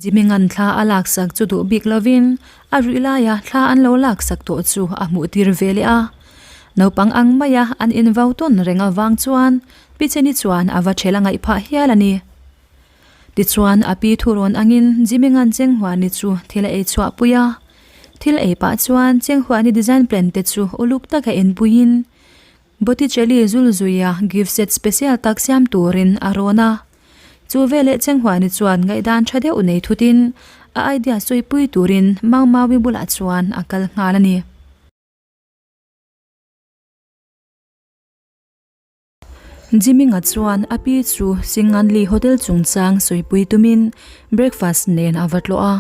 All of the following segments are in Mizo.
Jiminga'n thla a laksak chu duh bik lovin a ruih laia thla an lo laksak tawh chu a hmuh tir ve leh a. Naupang ang maia an invau tawn reng avang chuan Pi Cheni chuan a va ṭhel a ngaih phah hial a ni. Tichuan a pi thurawn angin Jiminga'n Chenghuani chu thil a ei chhuah pui a. Thil ei pah chuan Chenghuani design plan te chu uluk taka enpuiin Botticelli zulzuia gift set special tak siam turin a rawn a. Chu veleh Chenghuani chuan ngaihdan tha deuh nei thutin a idea sawipui turin Mau Maui bulah chuan a kal nghal a ni. Jiminga chuan a pi chu Singanli Hotel chungchang sawipui tumin breakfast nen a va tlawh a.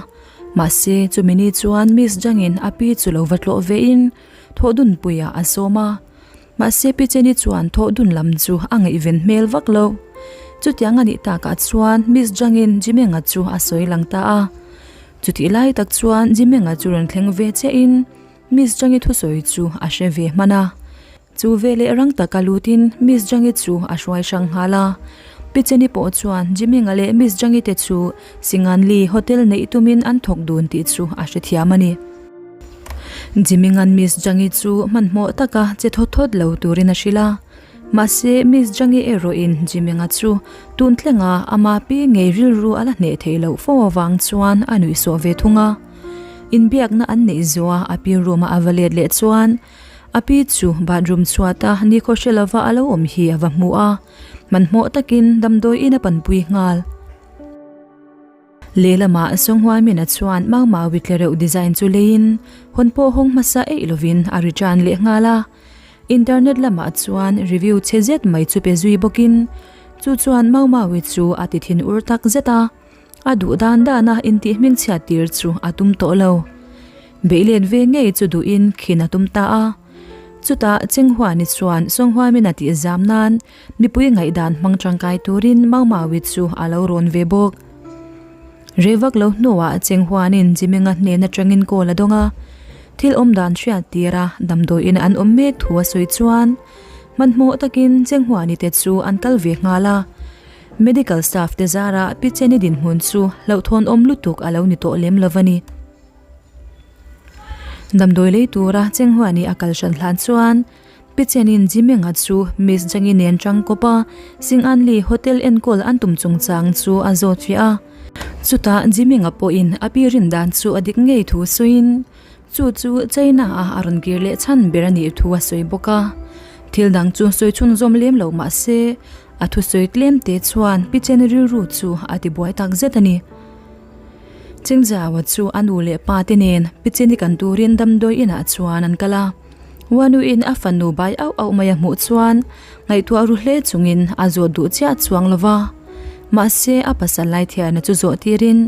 Mahse chumi ni chuan Miss Jangin a pi chu lo va tlawh vein Thawhdunpuiah a sawm a, mahse Pi Cheni chuan thawhdun lam chu a ngaihven hmel vak lo. Chutiang a nih takah chuan Miss Jangin Jimenga chu a sawi lang ta a. Chutih lai tak chuan Jimenga chu rawn thleng ve chiahin Miss Jangi thusawi chu a hre ve hman a. Chu veleh rang taka lutin Miss Jangi chu a hruai hrang nghal a. Pi Cheni pawh chuan Jimenga leh Miss Jangi te chu Singanli Hotel neih tumin an thawk dun tih chu a hrethiam a ni. Jiminga'n Miss Jangi chu hmanhmawh taka che thawt thawt lo turin a hrilh a. Mahse, Miss Jangi erawhin Jiminga chu tun thlenga ama pi ngei rilru a la hneh theih loh fo avang chuan a nuihsawh ve thung a. Inbiakna an neih zawha a pi room-a a va let leh chuan a pi chu bathroom chhuata nikhaw hre lova a lo awm hi a va hmu a, hmanhmawh takin damdawiin a panpui nghal. Lehlamah Sawnghuaimina chuan Maumawi tlereuh design chu leiin hawn pawh hawng hmasa eih lovin a return leh nghal a. Internet lamah chuan review chhe zet mai chu pe zui bawkin chu chuan Maumawi chu a ti thin ur tak zet a, a duh dan dana intih hmingchhiat tir chu a tum tawh lo. Beihlet ve ngei chu duhin khin a tum ta a. Chutah Chenghuani chuan Sawnghuaimina tih zam nan Mipui ngaihdan hmang tangkai turin Maumawi chu a lo rawn ve bawk. Rei vak lo hnuah Chenghuanin Jiminga hnen atangin call a dawng a, thil awm dan hriat tira damdawiin an awm mek thu a sawi chuan hmanhmawh takin Chenghuani te chu an kal ve nghal a. Medical staff te zarah Pi Cheni dinhmun chu hlauhthawn awm lutuk a lo ni tawh lem lo a ni. Damdawi lei tura Chenghuani a kal hran hlan chuan Pi Chenin Jimenga chu Miss Jangi nen chang kawp a, Sing An Li hotel enkawl an tum chungchang chu a zawt fiah a. Chutah Jimenga pawhin a pi rin dan chu a dik ngei thu sawiin, chu chu China a a rawn kir leh chhan ber a nih thu a sawi bawk a. Thil dang chu sawi chhunzawm lem lo mah se, a thusawi tlem te chuan Pi Chen rilru chu a tibuai tak zet a ni. Chingjawa chu a nu leh pa te nen Pi Cheni kan turin damdawi inah chuan an kal a. Uanuin a fanu bai auh auh mai a hmuh chuan ngaihtuah ru hle chungin a zawt duh chiah chuang lo va. Mahse a pasal lai thiana chu zawh tirin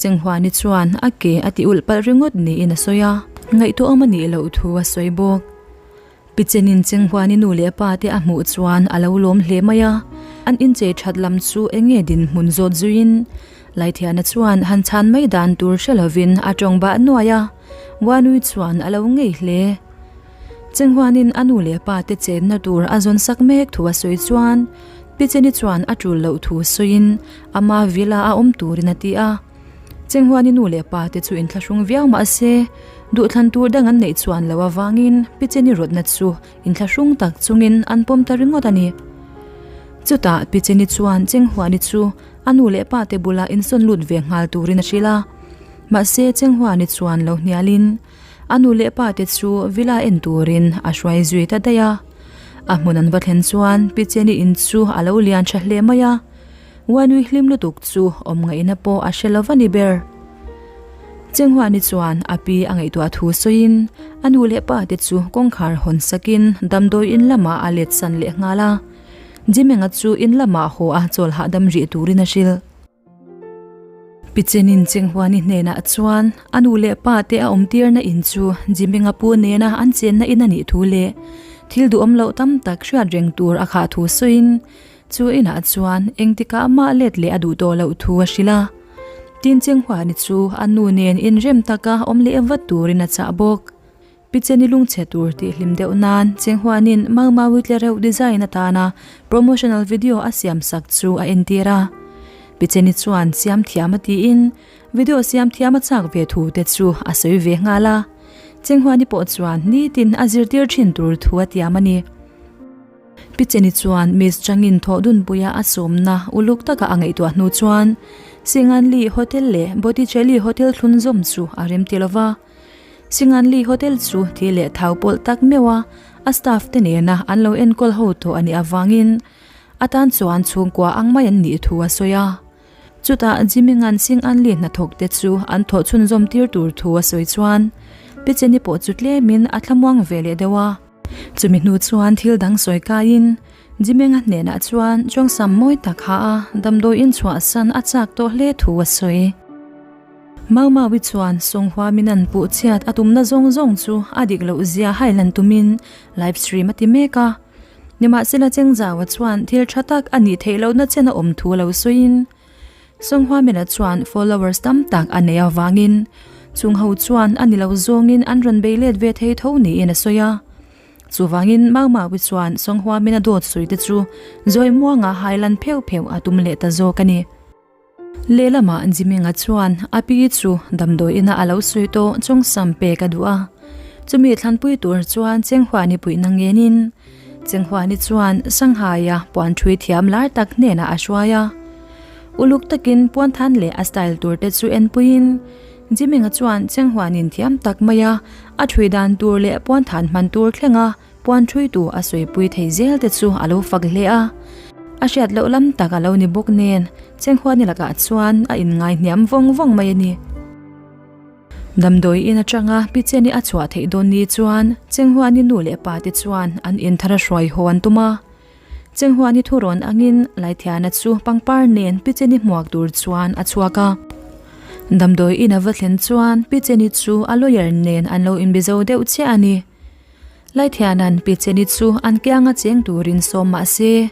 Chenghuani chuan a ke a ti ulh palh ringawt niin a sawi a. Ngaihtuah awm a nih loh thu a sawi bawk. Pichenin Chenghuani nu leh pa te a hmuh chuan a lo lawm hle mai a. An inchei that lam chu eng nge dinhmun zawt zuiin Laithiana chuan han chhan mai dan tur hre lovin a tawng bah nuai a. Wanui chuan a lo ngei hle. Chenghuanin a nu leh pa te chenna tur a zawn sak mek thu a sawi chuan Picheni chuan a tul loh thu sawiin ama villa a awm turin a ti a. Chenghuani nu leh pa te chu inthlahrung viau mah se duhthlan tur dang an neih chuan loh avangin Picheni rawtna chu inthlahrung tak chungin an pawm ta ringawt a ni. Chutah Picheni chuan Chenghuani chu a nu leh pa te bula insawn lut ve nghal turin a hrilh a. Mahse Chenghuani chuan lo hnialin a nu leh pa te chu villa en turin a hruai zui ta daih a. A hmun an va thlen chuan Pi Cheni in chu a lo lian tha hle mai a. Uanui hlim lutuk chu awm ngaihna pawh a hre lo va ni ber. Chenghuani chuan a pi a ngaihtuah thu sawiin a nu leh pa te chu kawngkhar hawn sakin damdawi in lamah a let san leh nghal a. Jimenga chu in lamah haw a chawl hahdam rih turin a hrilh. Pichenin Chenghuani hnenah chuan a nu leh pa te a awm tirna in chu Jimenga pu nena an chenna in a nih thu leh thil duhawm loh tam tak hriat reng tur a khah thu sawiin chu inah chuan engtikah mah let leh a duh tawh loh thu a hrilh a. Tin Chenghuani chu a nu nen inrem taka awm leh vat turin a chah bawk. Picheni lungchhe tur tih hlim deuh nan Chenghuanin Maumawi tlereuh design atana promotional video a siam sak chu a entir a. Picheni chuan siam thiam a tiin video siam thiam a chak ve thu te chu a sawi ve nghal a. Chenghuani pawh chuan nitin a zirtir thin tur thu a tiam a ni. Picheni chuan Miss Changin thawh dunpuia a sawmna uluk taka a ngaihtuah hnu chuan Singanli Hotel leh Botticelli Hotel thlunzawm chu a remti lo va. Singanli Hotel chu thi leh thau pawlh tak meuh a, a staff te nena an lo enkawl ho tawh a nih avangin a tan chuan chhungkua ang mai an nih thu a sawi a. Chutah Jiminga'n Singanli hnathawk te chu an thawh chhunzawm tir tur thu a sawi chuan Picheni pawh chu tlemin a thlamuang ve leh deuh a. Chumi hnu chuan thil dang sawi kaiin Jimenga hnenah chuan chawngsam mawi tak ha a damdawiin chhuahsan a chak tawh hle thu a sawi. Mau Maui chuan Songhua Minan puh chhiat a tumna zawng zawng chu a dik loh zia hailan tumin live stream a ti mek a. Nimahsela Chengzaua chuan thil tha tak a nih theih lohna chen a awm thu lo sawiin Songhua Mina chuan followers tam tak a neih avangin chung ho chuan a ni lo zawngin an rawn bei let ve thei tho niin a sawi a. Chuvangin Mau Maui chuan Songhua Mina dawt sawi te chu zawi muanga hailan pheuh pheuh a tum leh ta zawk a ni. Lehlamah Jiminga chuan a pi chu damdawi ina a lo sawi tawh chawngsam pek a duh a. Chumi thlanpui tur chuan Chenghuani puihna ngenin Chenghuani chuan Shanghai-a puan ṭhui thiam lar tak hnenah a hruai a. Uluk takin puanthan leh a style tur te chu enpuiin Jiminga chuan Chenghuanin thiam tak maia a ṭhui dan tur leh puanthan hman tur thlenga Puan ṭhuitu a sawipui thei zel te chu a lo fak hle a, a hriat loh lam tak a lo ni bawk nen Chenghuani lakah chuan a inngai hniam vawng vawng mai a ni. Damdawi in atanga Picheni a chhuah theih dawn ni chuan Chenghuani nu leh pa te chuan an inthar a hruai haw an tum a. Chenghuani thurawn angin Laithiana chu pangpar nen Picheni hmuak tur chuan a chhuak a. Damdawi in a va thlen chuan Picheni chu a lawyer nen an lo inbizo deuh chiah a ni. Laithiana'n Picheni chu an kianga cheng turin sawm mah se,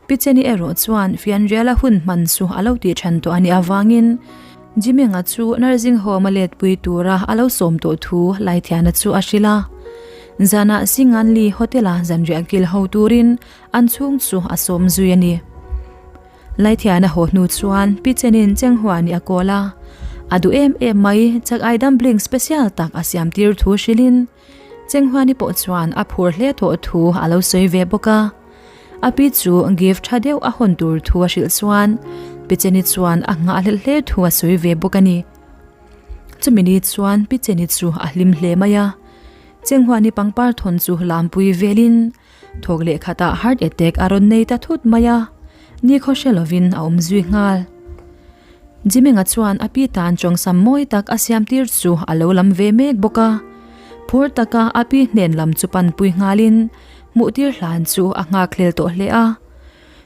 Picheni erawh chuan fianriala hun hman chu a lo tih than tawh a nih avangin Jiminga chu nursing home a letpui tura a lo sawm tawh thu Laithiana chu a hrilh a. Zanah Singanli Hotel-a zanriah kil ho turin an chhung chu a sawm zui a ni. Laithian a haw hnu chuan Pi Chenin Chenghuani a kawl a, a duh em em mai chak ai dumpling special tak a siam tir thu hrilhin Chenghuani pawh chuan a phur hle tawh thu a lo sawi ve bawk a. A pi chu gift tha deuh a hawn tur thu a hrilh chuan Pi Cheni chuan a nghahhlelh hle thu a sawi ve bawk a ni. Chumi ni chuan Pi Cheni chu a hlim hle mai a. Chenghuani pangpar thawn chu lampui velin Thawk leh khatah heart attack a rawn nei ta thut mai a, nikhaw hre lovin a awm zui nghal. Jiminga chuan a pi tan chawngsam mawi tak a siam tir chu a lo lam ve mek bawk a. Phur taka a pi hnen lam chu panpui nghalin hmuh tir hlan chu a nghak hlel tawh hle a.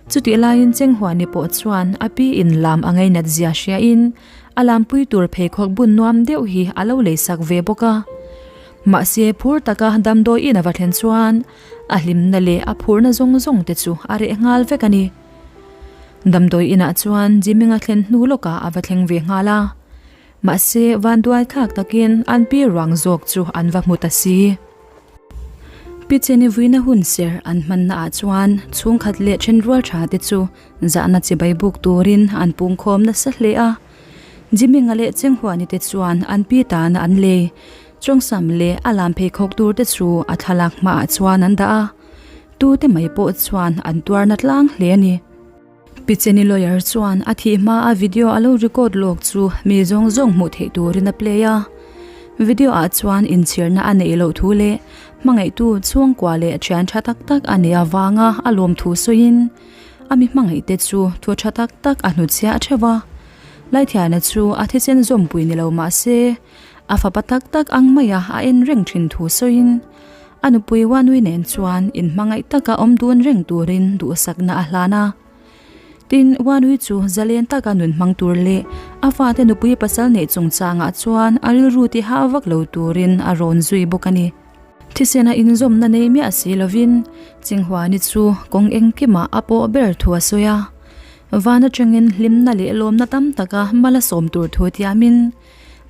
Chutih laiin Chenghuani pawh chuan a pi in lam a ngainat zia hriain a lampui tur pheikhawk bun nuam deuh hi a lo leisak ve bawk a. Mahse phur taka damdawi in a va thlen chuan a hlimna leh a phurna zawng zawng te chu a reh nghal vek a ni. Damdawi inah chuan Jiminga thlen hnu lawkah a va thleng ve nghal a. Mahse vanduai thlak takin an pi ruang zawk chu an va hmu ta si. Picheni vuina hun ser an hmanna ah chuan chhungkhat leh thenrual tha te chu zahna chibai buk turin an pungkhawm nasa hle a. Jiminga leh Chenghuani te chuan an pi tana an lei Chawngsam leh a lam pheikhawk tur te chu a thlalak hmaah chuan an dah a, tute mai pawh chuan an tuarna tlang hle a ni. Picheni lawyer chuan a thih hma a video a lo record lawk chu mi zawng zawng hmuh theih turin a play a. Video ah chuan inchhirna a neih loh thu leh hmangaihtu chhungkua leh thian tha tak tak a neih avanga a lawm thu sawiin a mi hmangaihte chu thu tha tak tak a hnutchhiah theuh a. Laithiana chu a thisen zawmpui ni lo mah se a fapa tak tak ang maia a en reng thin thu sawiin a nupui Wanui nen chuan inhmangaih taka awm dun reng turin duhsakna a hlan a. Tin, Wanui chu zalen taka nun hmang tur leh a fate nupui pasal neih chungchangah chuan a rilru ti hah vak lo turin a rawn zui bawk a ni. Thisena inzawmna nei miah si lovin Chinghuani chu kawng engkimah a pawh ber thu a sawi a. Van atangin hlimna leh lawmna tam taka mal a sawm tur thu tiamin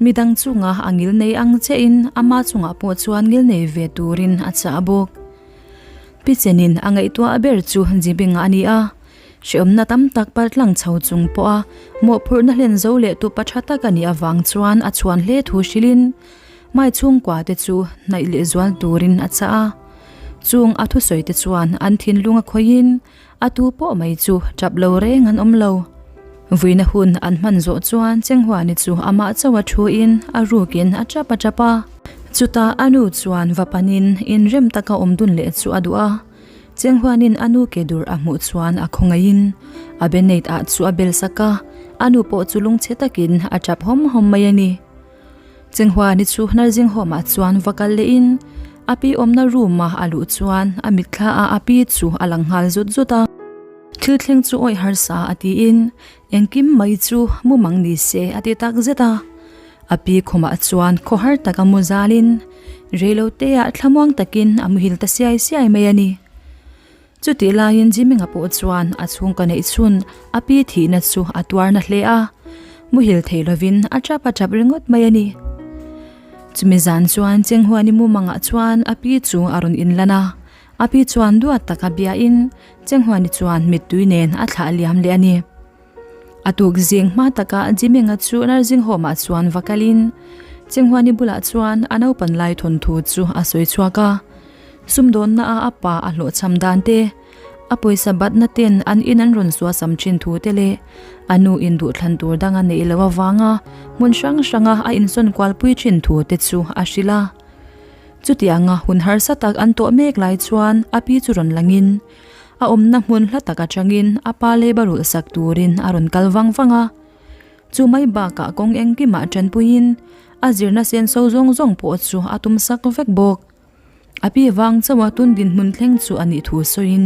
Midang chunga a ngil nei ang chiahin ama chungah pawh chuan ngil nei ve turin a chah bawk. Pi Chenin a ngaihtuah ber chu Jibinga a ni a. Hreawmna tam tak paltlang chho chung pawha mawhphurhna hlen zo leh tupa tha tak a nih avang chuan a chhuan hle thu hrilhin Mai chhungkua te chu hnaih leh zual turin a chah a. Chung a thusawi te chuan an thinlung a khawihin a tu pawh mai chu tap lo reng an awm lo. Vuina hun an hman zawh chuan Chenghuani chu amah chauha thuin a rukin a tap a tap a. Chutah a nu chuan va panin inrem taka awm dun leh chu a duh a. Chenghuanin a nu ke dur a hmuh chuan a khawngaihin a Benate ah chu a bel sak a, a nu pawh chu lungchhe takin a tap hawm hawm mai a ni. Chenghuani chu Hnarzinghawmah chuan va kal lehin a pi awmna room-a a luh chuan a mitthla ah a pi chu a lang nghal zut zut a. Thil thleng chu awih harsa a tiin engkim mai chu mumang ni se a ti tak zet a. A pi khumah chuan khawhar taka mu zalin reiloteah thlamuang takin a muhil ta siai siai mai a ni. Chutih laiin Jiminga pawh chuan a chhungkaw neih chhun a pi thihna chu a tuar na hle a, muhil thei lovin a tap a tap ringawt mai a ni. Chumi zan chuan Chenghuani mumangah chuan a pi chu a rawn inlan a, a pi chuan duat taka biain Chenghuani chuan mittui nen a thlah liam leh a ni. A tuk zing hma takah Jiminga chu nursing home ah chuan va kalin Chenghuani bulah chuan a naupan lai thawnthu chu a sawi chhuak a. Sumdawnna a a pa a hlawhchham dan te, a pawisa batna ten an in an rawn suasam thin thu te leh a nu in duhthlan tur dang a neih loh avanga hmun hrang hranga a insawn kualpui thin thu te chu a hrilh a. Chutianga hun harsa tak an tawh mek lai chuan a pi chu rawn langin a awmna hmun hla tak atangin a pa leiba rulh sak turin a rawn kal vang vang a. Chu mai bakah kawng engkimah tanpuiin a zirna senso zawng zawng pawh chu a tum sak vek bawk. A pi vang chauha tun dinhmun thleng chu a nih thu sawiin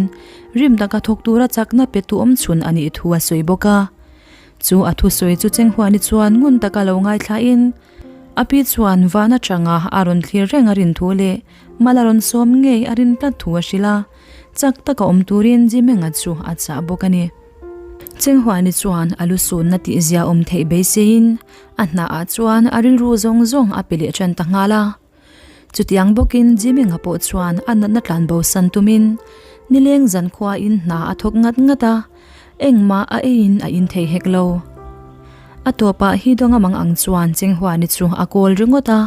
rim taka thawk tura chakna pe tu awm chhun a nih thu a sawi bawk a. Chu a thusawi chu Chenghuani chuan ngun taka lo ngaithlain a pi chuan van atanga a rawn thlir reng a rin thu leh mal a rawn sawm ngei a rin tlat thu a hrilh a. Chak taka awm turin Jimenga chu a chah bawk a ni. Chenghuani chuan a lu sunna tih zia awm theih beiseiin a hnaah chuan a rilru zawng zawng a pe leh tan ta nghal a. Chutiang bawkin Jimenga pawh chuan a natna tlan bo san tumin nileng zankhuain hna a thawk ngat ngat a, engmah a eiin a in thei hek lo. A tawpah hi dawnga mang ang chuan Chenghuani chu a kawl ringawt a.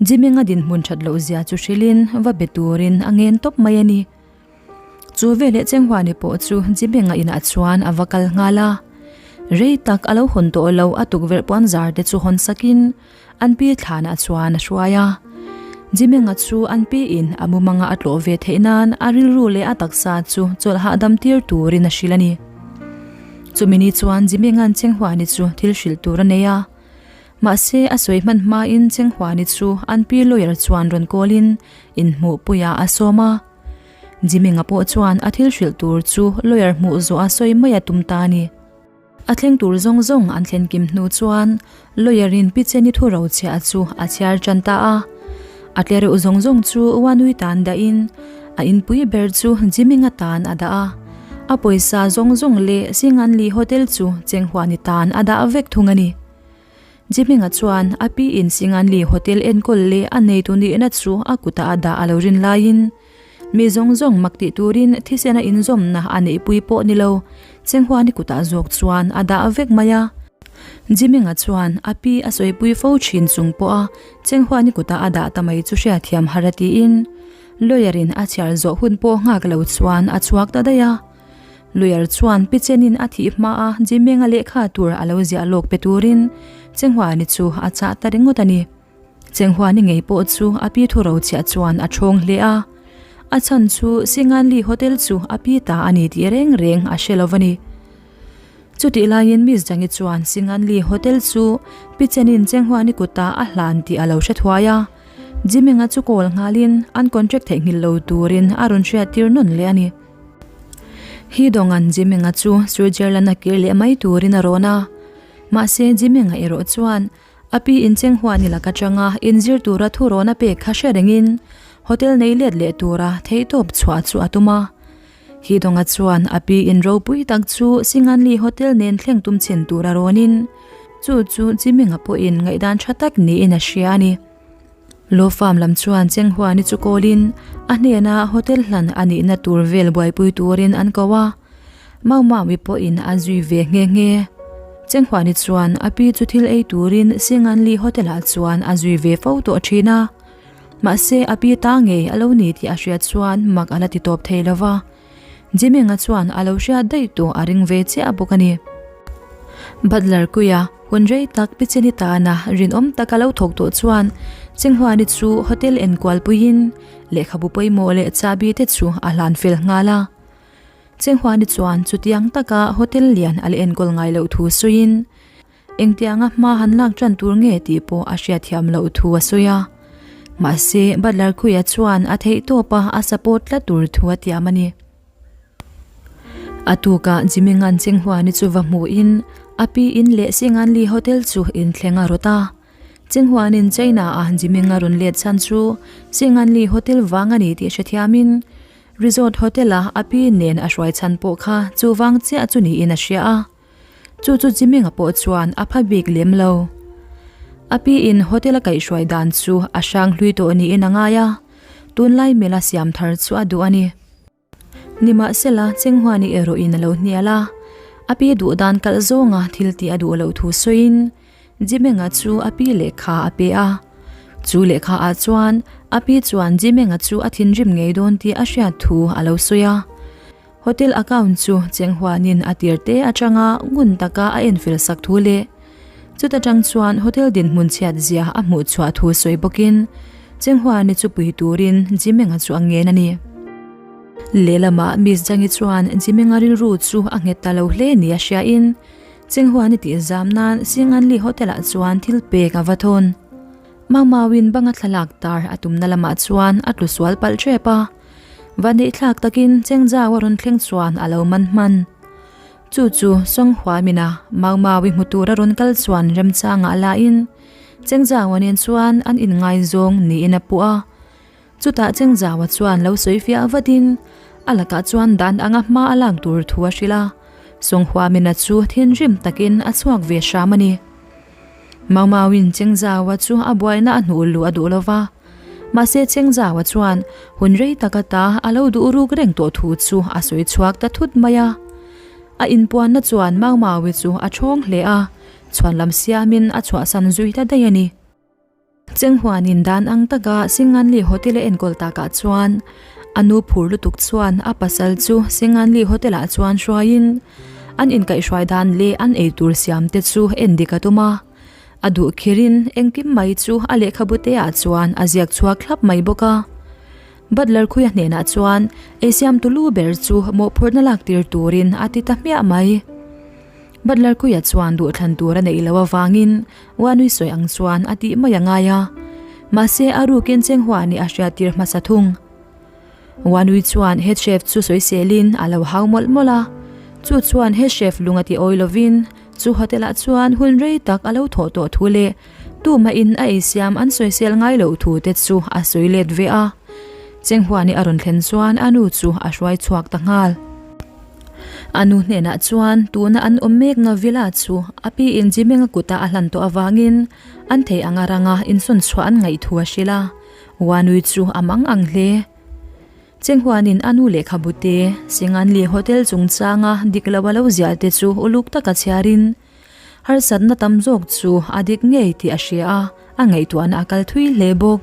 Jiminga dinhmun that loh zia chu hrilhin va be turin a ngen tawp mai a ni. Chu veleh Chenghuani pawh chu Jiminga inah chuan a va kal nghal a. Rei tak a lo hawn tawh lo a tukverh puan zar te chu hawn sakin an pi thlanah chuan a hruai a. Jiminga chu an pi in a mumanga a tlawh ve theih nan a rilru leh a taksa chu chawlh hahdam tir turin a hrilh a ni. Chumi ni chuan Jiminga'n Chenghuani chu thil hrilh tur a nei a. Mahse, a sawi hman hmain Chenghuani chu an pi lawyer chuan rawn kawlin inhmuhpuiah a sawm a. Jiminga pawh chuan a thil hrilh tur chu lawyer hmuh zawh a sawi mai a tum ta a ni. A thleng tur zawng zawng an thlen kim hnu chuan lawyer in pi Cheni thu rochhiah chu a chhiar tan ta a. A tlereuh zawng zawng chu Wanui tan dahin a inpui ber chu Jiminga tan a dah a. A pawisa zawng zawng leh Singanli Hotel chu Chenghuani tan a dah vek thung a ni. Jiminga chuan a pi in Singanli Hotel enkawl leh a neitu nihna chu a kutah a dah a lo rin laiin mi zawng zawng mak tih turin thisen a inzawmna a neihpui pawh ni lo Chenghuani kutah zawk chuan a dah vek mai a. Jiminga chuan a pi a sawipui fo thin chung pawha Chenghuani kutah a dah ta mai chu hriatthiam har a tiin lawyer in a chhiar zawh hun pawh nghak lo chuan a chhuak ta daih a. Lawyer chuan pi Chenin a thih hmaa Jimenga lehkha tur a lo ziah lawk pe turin Chenghuani chu a chah ta ringawt a ni. Chenghuani ngei pawh chu a pi thu rochhiah chuan a thawng hle a, a chhan chu Singanli Hotel chu a pi ta a ni tih reng reng a hre lo va ni. Chutih laiin Miss Jangi chuan Singanli Hotel chu pi Chenin Chenghuani kutah a hlan tih a lo hre thuai a, Jimenga chu call nghalin an contract theihnghilh lo turin a rawn hriattir nawn leh a ni. Hi dawnga'n Jimenga chu Switzerland a kir leh mai turin a rawn a, mahse Jimenga erawh chuan a pi incheng huan i lak atanga inzir tura thu rawn a pek kha hre rengin hotel nei let leh tura theihtawp chhuah chu a tum a. Hi dawnga chuan a pi in ropui tak chu Singanli Hotel nen thleng tum chhin tura rawnin chu chu Jimenga pawhin ngaihdan tha tak niin a hria a ni. Law farm lam chuan Chenghuani chu kawlin a hnena hotel hlan a nihna tur vel buaipui turin an ko a. Maumawi pawhin a zui ve nghe nghe. Chenghuani chuan a pi chu thil ei turin Singanli Hotel-ah chuan a zui ve fo tawh thin a. Mahse a pi ta ngei a lo ni tih a hriat chuan mak a la ti tawp thei lo va. Jiminga chuan a lo hriat daih tawh a ring ve chiah bawk a ni. Butler kuia hun rei tak Picheni tana rinawm taka lo thawk tawh chuan Chenghuani chu hotel enkual puiin lehkhabu pawimawh leh chahbi te chu a hlan fel nghal a. Chenghuani chuan chutiang taka hotel lian a la enkawl ngai loh thu sawiin Engtianga hma han lak tan tur nge tih pawh a hriatthiam loh thu a sawi a. Mahse, Butler Khuia chuan a theih tawpa a support tlat tur thu a tiam a ni. A tukah Jimingan Chenghuani chu va hmuhin a pi in leh Singanli Hotel chu inthleng a rawt a. Chenghuanin China-a Jiminga rawn let chhan chu Singanli Hotel vang a ni tih hrethiamin Resort Hotel-a a pi nen a hruai chhan pawh kha chuvang chiah chu niin a hria a. Chu chu Jiminga pawh chuan a pha bik lem lo. A pi in hotel a kaihhruai dan chu a hrang hlui tawh niin a ngai a, tunlai mela siam thar chu a duh a ni. Nimahsela, Chenghuani erawh in a lo hnial a, a pi duh dan kalh zawnga thil tih a duh loh thu sawiin Jiminga chu a pi lehkha a pe a. Chu lehkha ah chuan a pi chuan Jiminga chu a thinrim ngei dawn tih a hriat thu a lo sawi a. Hotel account chu Chenghuanin a tir te atanga ngun taka a enfel sak thu leh chuta tang chuan hotel dinhmun chhiat zia a hmuh chhuah thu sawi bawkin Chenghuani chu pui turin Jimenga chu a ngen a ni. Lehlamah Miss Jangi chuan Jimenga rilru chu a nghet ta lo hle ni a hriain Chenghuani tih zam nan Singanli Hotel-ah chuan thil pek a va thawn. Maumauin banga thlalak tar a tumna lamah chuan a tlu sual palh tep a. Vaneihthlak takin Chengzau a rawn thleng chuan a lo man hman. Chu chu Sawnghuamina Maumaui hmu tur a rawn kal chuan remchangah lain Chengzaua nen chuan an inngaizawng niin a puh a. Chutah Chengzaua chuan lo sawi fiah vatin a lakah chuan dan anga hma a lak tur thu a hrilh a. Sawnghuamina chu thinrim takin a chhuak ve hram a ni. Maumauin Chengzaua chu a buaina a hnuh luh a duh lova. Mahse Chengzaua chuan hun rei tak ata a lo duh ruk reng tawh thu chu a sawi chhuak ta thut mai a. A inpuanna chuan Maumaui chu a thawng hle a, chhuan lam siamin a chhuahsan zui ta daih a ni. Chenghuanin dan ang taka Singanli Hotel a enkawl takah chuan a nu phur lutuk chuan a pasal chu Singanli Hotel ah chuan hruaiin an inkaihhruai dan leh an eitur siam te chu endik a tum a. A duh khirin engkim mai chu a lehkhabu te ah chuan a ziak chhuak thlap mai bawk a. Butler Khuia hnenah chuan eisiamtu lu ber chu mawhphurhna lak tir turin a ti ta hmiah mai. Butler Khuia chuan duhthlan tur a neih loh avangin Uanui sawi ang chuan a tih mai a ngai a. Mahse a rukin Chenghua nih a hriattir hmasa thung. Wanui chuan head chef chu sawiselin a lo hau mawlh mawlh a, chu chuan head chef lung a ti awi lovin chu hotel ah chuan hun rei tak a lo thawh tawh thu leh tumahin a eisiam an sawisel ngai loh thu te chu a sawi let ve a. Chenghuani a rawn thlen chuan a nu chu a hruai chhuak ta nghal. A nu hnenah chuan tuna an awm mekna villa chu a pi in Jimenga kuta a hlan tawh avangin an thei anga ranga insawn chhuah an ngaih thu a hrilh a. Wanui chu a mang ang hle. Chenghuanin a nu lehkhabu te, Singanli Hotel chungchanga dik lo a lo ziah te chu uluk taka chhiarin harsatna tam zawk chu a dik ngei tih a hria a, a ngaihtuahna a kal thui hle bawk.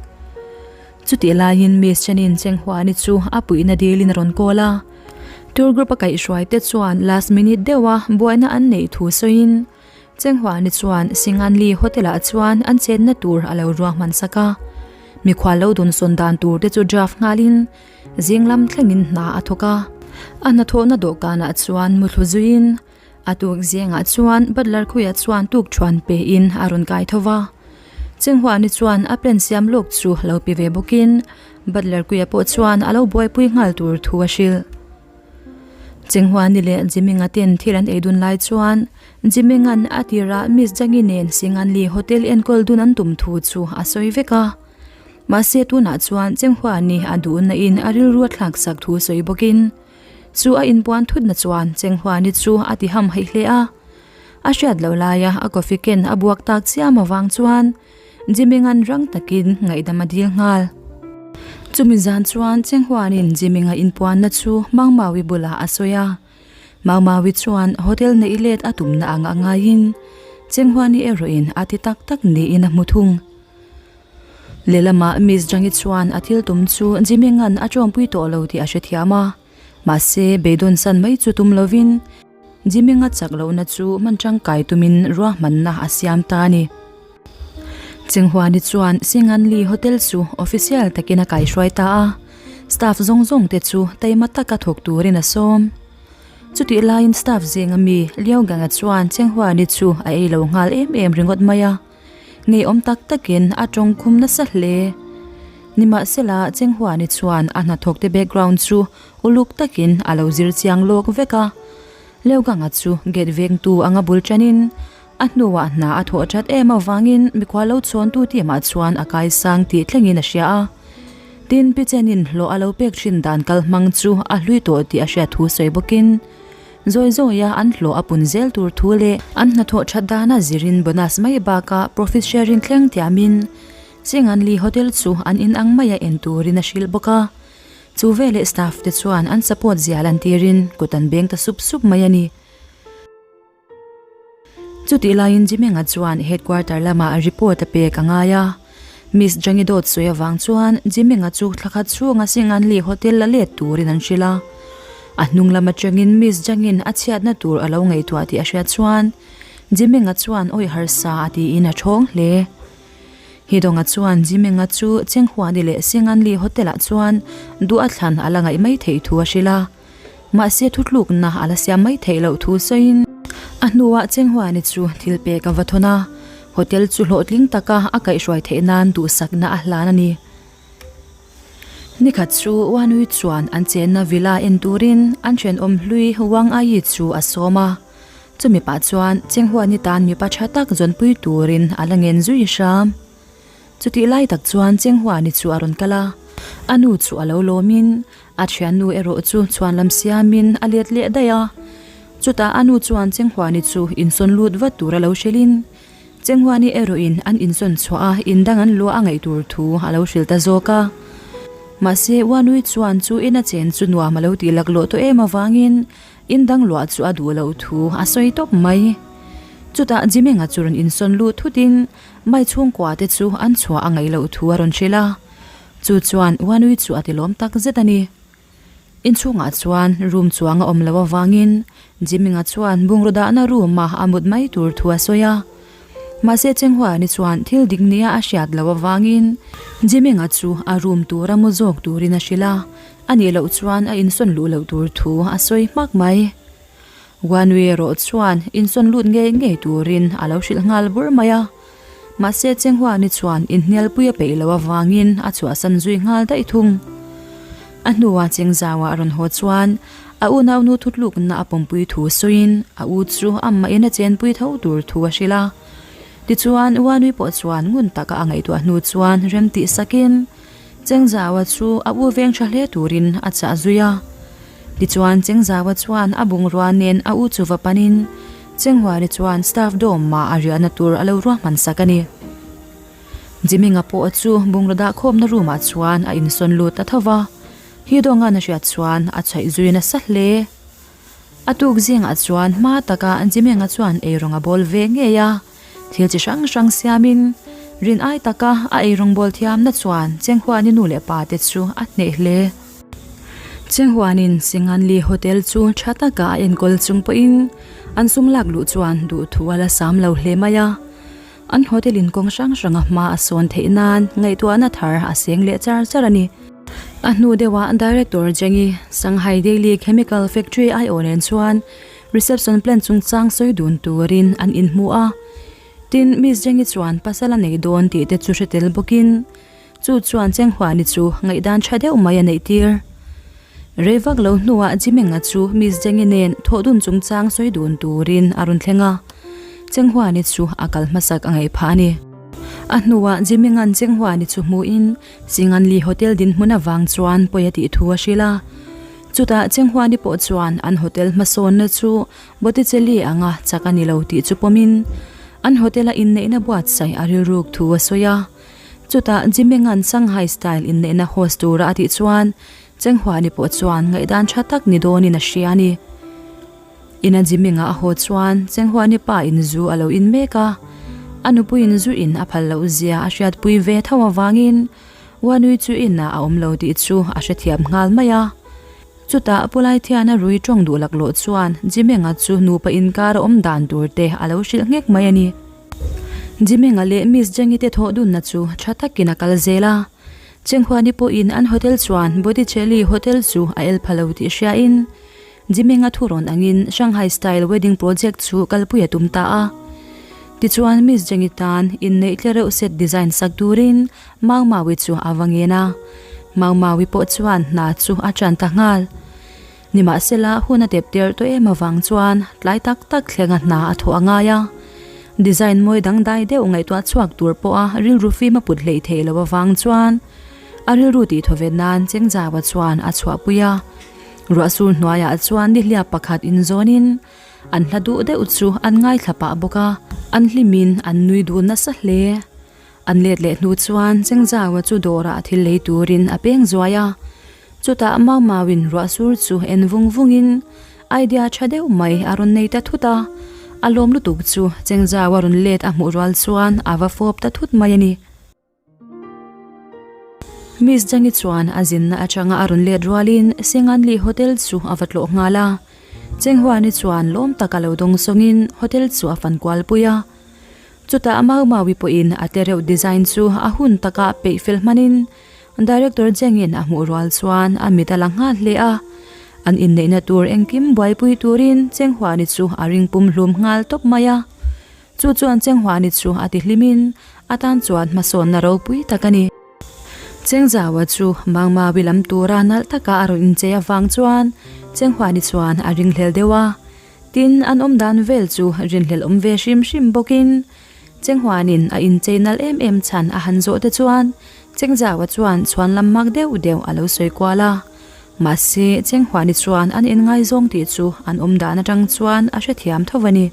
Chutih laiin Miss Chenin Chenghuani chu a puihna dilin a rawn call a. Tour group a kaihhruai te chuan last minute deuha buaina an neih thu sawiin Chenghuani chuan Singanli Hotel-ah chuan an chenna tur a lo ruahman sak a. Mikhual lo dawnsawn dan tur te chu draft nghalin zing lam thlengin hna a thawk a. A hnathawhna dawhkanah chuan muthlu zuiin a tuk zingah chuan butler khuia chuan tukṭhuan pein a rawn kai tho va. Chenghuani chuan a plan siam lawk chu lo pe ve bawkin butler kuia pawh chuan a lo buaipui nghal tur thu a hrilh. Chenghuani leh Jiminga ten thil an ei dun lai chuan Jiminga'n a tirah Miss Jangi nen Singanli Hotel enkawl dun an tum thu chu a sawi vek a. Mahse tunah chuan Chenghuani a duhna in a rilru a thlak sak thu sawi bawkin chu a inpuan thutna chuan Chenghuani chu a ti ham haih hle a. A hriat loh laia a coffee ken a buak tak chiam avang chuan Jiminga'n rang takin ngaihdam a dil nghal. Chumi zan chuan Chenghuanin Jiminga inpuanna chu Mangmawi bulah a sawi a. Maumaui chuan hotel neih let a tumna anga ngaiin Chenghuani erawhin a ti tak tak niin a hmu thung. Lehlamah Miss Jangi chuan a thil tum chu Jiminga'n a tawmpui tawh lo tih a hrethiam a, mahse beidawn san mai chu tum lovin Jiminga chak lohna chu hman tangkai tumin ruahmanna a siam ta a ni. Chenghuani chuan Singanli Hotel chu official takin a kaihruai ta a, staff zawng zawng te chu taima taka thawk turin a sawm. Chutih laiin staff zinga mi Liu Ganga chuan Chenghuani chu a ei lo nghal em em ringawt mai a. Ngeiawm tak takin a tawng khum nasa hle. Nimahsela, Chenghuani chuan a hnathawkte background chu uluk takin a lo zir chiang lawk vek a. Leuganga chu gate vengtu anga bul tanin a hnuah hna a thawh that em avangin mikhual lo chhawntu team-ah chuan a kaisang tih thlengin a hria a. Tin, Pi Chenin hlawh a lo pek thin dan kal hmang chu a hlui tawh tih a hriat thu sawi bawkin, Zawi zawia an hlawh a pun zel tur thu leh an hnathawh that dana zirin bonus mai bakah profit sharing thleng tiamin Chinganli Hotel chu an in ang maia en turin a hrilh bawk a. Chu veleh staff te chuan an support zia lantirin kut an beng ta sup sup mai a ni. Chutih laiin Jimenga chuan headquarter lamah report a pek a ngai a. Miss Jangi dawt sawi avang chuan Jimenga chu thla khat chhunga Singanli Hotel la let turin an hrilh a. A hnung lam atangin Miss Jangin a chhiatna tur a lo ngaihtuah tih a hriat chuan Jimenga chuan awih harsa a tiin a thawng hle. Hidawnga chuan Jimenga chu Chenghuani leh Singanli Hotel-ah chuan duh a thlan a la ngaih mai theih thu a hrilh a. Mahse thutlukna a la siam mai theih loh thu sawiin a hnuah Chenghuani chu thil pek a va thawn a, hotel chu hlawhtling taka a kaihhruai theih nan duhsakna a hlan a ni. Nikhat chu Wanui chuan an chenna villa en turin an thenawm hlui Wang Ayi chu a sawm a, chumi pah chuan Chenghuani tan mipa tha tak zawnpui turin a la ngen zui hram. Chutih lai tak chuan Chenghuani chu a rawn kal a, a nu chu a lo lawmin A thiannu erawh chu chhuan lam siamin a let leh daih a. Chutah a nu chuan Chenghuani chu insawn lut vat tur a lo hrilhin, Chenghuani erawhin an insawn chhuah a indang an luah a ngaih tur thu a lo hrilh ta zawk a. Mahse, Uanui chuan chu ina chen chu nuam a lo tih laklawh tawh em avangin indang luah chu a duh loh thu a sawi tawp mai. Chutah Jimenga chu rawn insawn lut thutin Mai chhungkua te chu an chhuah a ngaih loh thu a rawn hrilh a. Chu chuan Uanui chu a ti lawm tak zet a ni. Inchhungah chuan room chuang a awm loh avangin Jiminga chuan bungraw dahna room-a a mut mai tur thu a sawi a. Mahse Chenghuani chuan thil dik nia a hriat loh avangin Jiminga chu a room tura mu zawk turin a hrilh a, a nih loh chuan a insawn luh loh tur thu a sawi hmak mai. Uanui erawh chuan insawn lut ngei ngei turin a lo hrilh nghal bur mai a. Mahse Chenghuani chuan inhnialpui a peih loh avangin a chhuahsan zui nghal daih thung. A hnuah Chengzauah a rawn haw chuan a unaunu thutlukna a pawmpui thu sawiin a u chu ammahin a chenpui tho tur thu a hrilh a. Tichuan Uanui pawh chuan ngun taka a ngaihtuah hnu chuan rem tih sakin Chengzaua chu a u veng tha hle turin a chah zui a. Tichuan Chengzaua chuan a bungrua nen a u chu va panin Chenghuari chuan staff dorm ah a riahna tur a lo ruahman sak a ni. Jiminga pawh chu bungraw dah khawmna room ah chuan a insawn lut ta tho va, Hidongan a hriat chuan a chhaih zui nasa hle. A tuk zingah chuan hma taka Jiminga chuan eirawng a bawl ve ngei a, thil chi hrang hrang siamin rin ai taka a eirawng bawl thiamna chuan Chenghuani nu leh pa te chu a hneh hle. Chenghuanin Singanli Hotel chu tha taka a enkawl chung pawhin an sum lak luh chuan duhthu a la sam lo hle mai a. An hotel in kawng hrang hranga hma a sawn theih nan ngaihtuahna thar a seng leh char char a ni. A hnu deuhah Director Jengi, Shanghai Daily Chemical Factory aiawh nen chuan reception plan chungchang sawi dun turin an inhmu a. Tin, Miss Jengi chuan pasal a nei dawn tih te chu hre tel bawkin, Chu chuan Chenghuani chu ngaihdan tha deuh mai a neih tir. Rei vak lo hnuah Jimenga chu Miss Jengi nen thawh dun chungchang sawi dun turin a rawn thleng a, Chenghuani chu a kal hmasak a ngaih phah a ni. A hnuah Jimenga'n Chenghuani chu hmuhin Singanli Hotel dinhmun avang chuan pawi a tih thu a hrilh a. Chutah Chenghuani pawh chuan an hotel hmasawnna chu Botticelli anga chak a ni lo tih chu pawmin an hotel-a inneihna buatsaih a rilruk thu a sawi a. Chutah Jiminga'n Shanghai style inneihna host tura a tih chuan Chenghuani pawh chuan ngaihdan tha tak ni dawnin a hria a ni. Ina Jiminga a haw chuan Chenghuani pa in zu a lo in mek a, a nupuiin zu in a phal loh zia a hriatpui ve tho avangin Wanui chu inah a awm lo tih chu a hrethiam nghal mai a. Chutah Pulai thiana rui tawng duh laklawh chuan Jimenga chu nupa inkar a awm dan tur te a lo hrilh nghek mai a ni. Jimenga leh Miss Jengi te thawh dunna chu tha takin a kal zel a. Chenghuani pawhin an hotel chuan Botticelli Hotel chu a el pha lo tih hriain Jimenga thu rawn angin Shanghai Style Wedding Project chu kalpui a tum ta a. Tichuan Miss Jengi tan inneih tle reuh set design sak turin Mau Maui chu a va ngen a, Mau Maui pawh chuan hna chu a ṭan ta nghal. Nimahsela, hun a tep tirh tawh em avang chuan tlai tak tak thlenga hna a thawh a ngai a. Design mawi dangdai deuh ngaihtuah chhuak tur pawha rilru fim a put hleih theih loh avang chuan a rilru tih thawvet nan Chengzaua chuan a chhuahpui a. Ruahsur hnuaiah chuan nihliap pakhat inzawnin an hla duh deuh chu an ngaithla pah bawk a, an hlimin an nui dun nasa hle. An let leh hnu chuan Chengzaua chu dawrah thil lei turin a peng zuai a. Chutah Mau Mauin ruah sur chu en vung vungin idea tha deuh mai a rawn nei ta thut a. A lawm lutuk chu Chengzaua rawn let a hmuh rual chuan a va fawp ta thut mai a ni. Miss Jangi chuan a zinna atanga a rawn let rualin Singanli Hotel chu a va tlawh nghal a. Chenghuani chuan lawm taka lo dawng sawngin hotel chu a fan kual pui a. Chutah Mau Maui pawhin a te reuh design chu a hun taka peih fel hmanin Director Jengin a hmuh rual chuan a mit a la nghal hle a. An inneihna tur engkim buaipui turin Chenghuani chu a ring pum hlum nghal tawp mai a. Chu chuan Chenghuani chu a ti hlimin a tan chuan hmasawnna ropui tak a ni. Chengzaua chu Mau Maui lam tura nalh taka a rawn inchei avang chuan Chenghuani chuan a ringhlel deuh a. Tin, an awm dan vel chu rinhlelh awm ve hrim hrim bawkin Chenghuanin a inchei nalh em em chhan a han zawh te chuan Chengzaua chuan chhuan lam mak deuh deuh a lo sawi kual a. Mahse, Chenghuani chuan an inngaizawng tih chu an awm dan atang chuan a hrethiam tho a ni.